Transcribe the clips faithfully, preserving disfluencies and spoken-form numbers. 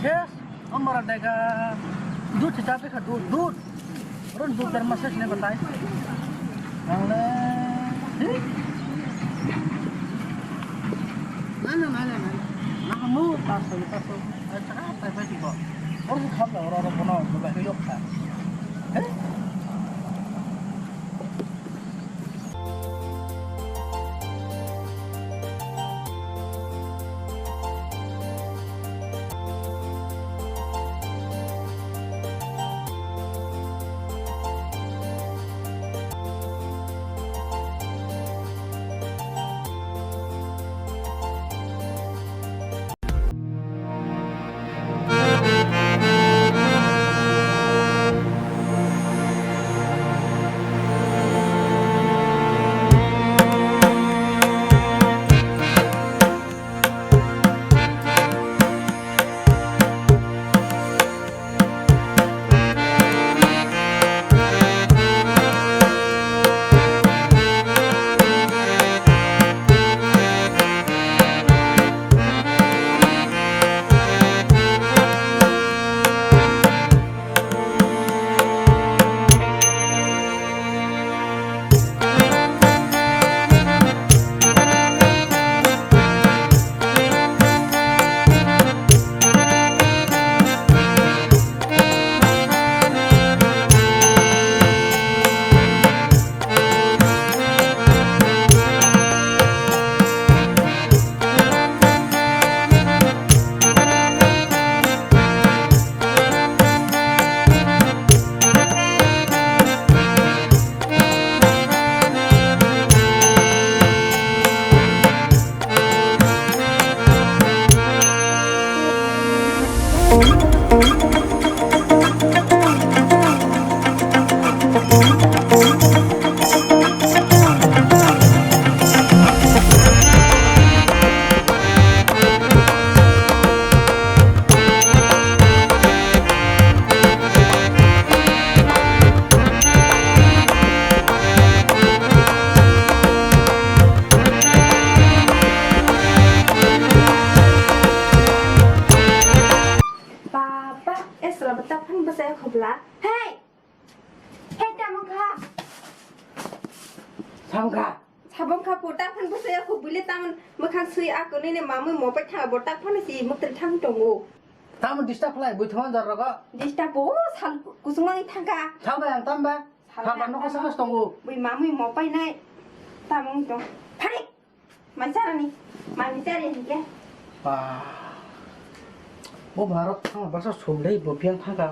Yes, amara dega. Dud sita pe kha dud, dud. Ron dud dar masa sine batai. Ang le. Hi? Mana, mana, mana. Namu paso, paso. Ai, cakap, tai, tai, tiba. Orang tu kham lah, orang, orang bono, bukan hidup kan. Hei? Baba, esra bata phang basa ya khobla. Hey! Hey, tamung kha. Samung kha. Sabong kha po, ta phang basa ya khobile tamon mokhang sui ako nini mamui mopai thang bo ta phang si muktel thang tongo. Tamon disturb khlai bui thong jar rogo. Disturb bo sal kusung mani thangka. Thang ba yang tam ba. Sal Thang ba thang nokho tamo. Sakos tongo. Bui mamui mopai nai. Tamung tong. Phari. Mai charani, mai ni chari hinkhe. Ah. Bo borok thang baksa sumlei bo biyang thangka.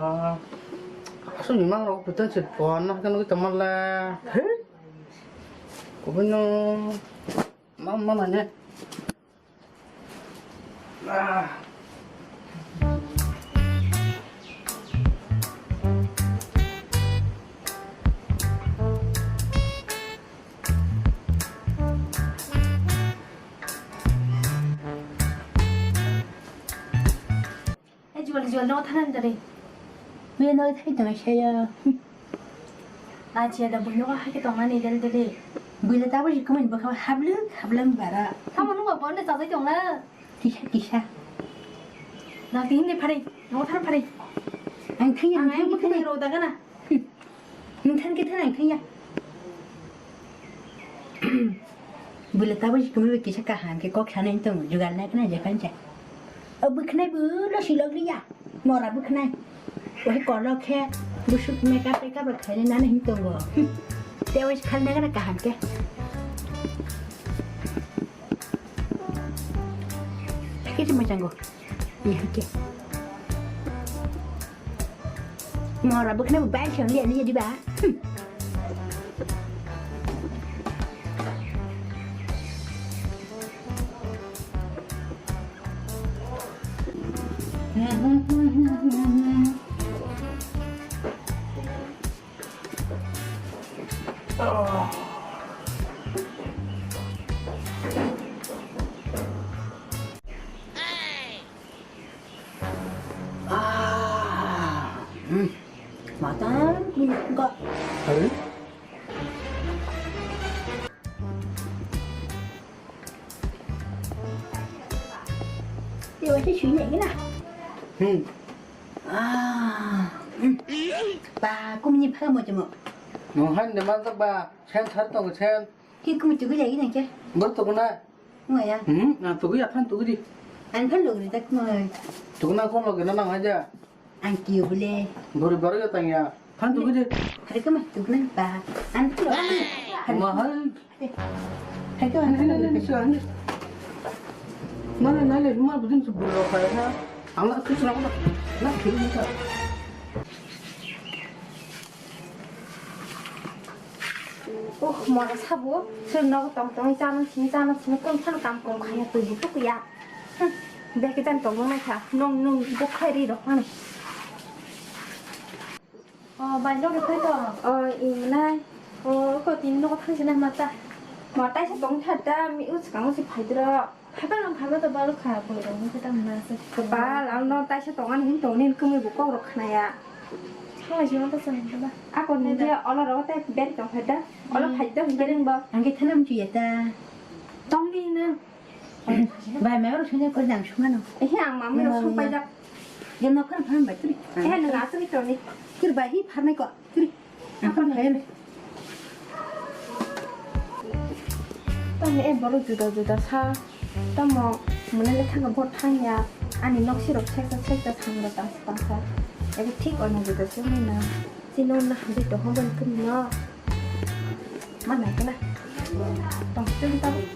Aswk ni mang rok putan se pon na kan tongmale. He? Kubino mam mama ne. Ah. Hey, jual, jual, no thanan dare. Buya no thai tong saya. Na chia da buino ha ke tong ani del dele. Buila tabo si kumani baka hablung, hablung bara. Tamo nungba bonde chajai tong na. Kisa, kisa. Na tini phari, no thar phari. Ang thaya, ang ang thaya, bukani thaya. Ro dagana. Nung than khe than ang thangya. Bwle tabuk si kwmwi bai kisa kaham khe kok sanai tong jugal nai khna je phansa. O bwkhnai bwlo silok liya. Mora bwkhnai. Wahai kolok khe busuk makeup takeup rok khainai nani hin tongo. Te wai khal nai khna kaham khe. Khe se mojang go. Iya, oke. Mora bwkhwnai bo bai se liya ni diba? Hmm. Ah, hmm. Matang ini enggak. Hari? Dia masih sini lagi nah. Hmm. Ah. Hmm. Ba, kumni pha mo jemo. Nung han de man ba, sen thar tong sen. Ki kumi tugui lagi nang ke? Bor tuguna. Mo ya. Hmm, na tugui ya phan tugui di. An phan logri tak mo. Tuguna kon logri na nang aja. Ang kiyo bole. Bor bor ya tang ya. Phan tugui di. Hari kama tuguna ba. An kiyo. Mahal. Hai kama. Nale nale nale. Mana nale rumah budin sebelum kaya. Ang nak tu nak nak nak kiri ni. Uh, mora sabo, sir nogo tong tong, chana sini, chana sini, kon phano kam kom khaya, twi bu tukuya. Hmm, beke jan tong nai kha, nong nong bo khai ri rok mani. Oh, bai nogo khai to. Oh, ing nai. Oh, ko tin nogo thang sini mata. Mata se tong thata, mi us kang si phai dro. Phaiba nang phaiba to balo kha, boi rok ni khe tamo na se. Bal, ang no taisa tongan hin tong nin kumi bu kok rok khna ya. Thanglai si ma ta chang khe ba. Ako ni je ola rok te beri tong phai da. Ola phai da hin khe ning bo. Ang khe thanam chu ya ta. Tong ni na. Bai mai oro sungya ko jang sungano. Eh, ang mami rok sung pai da. Ya no khan phan bai turi. Eh, nang asri tong ni. Kir bai hi pharnai ko. Turi. Ang phan bai. Tamo e borok juda juda sa, tamo mwnwi le thangkha bo thangya, ani nok sirok seksa seksa sangrok tangsa tangsa, abo thik ono juda se wngwi na, chini wngna hamjwi tongkha boni kwrwino, ma nai khwna tong chwng tabuk.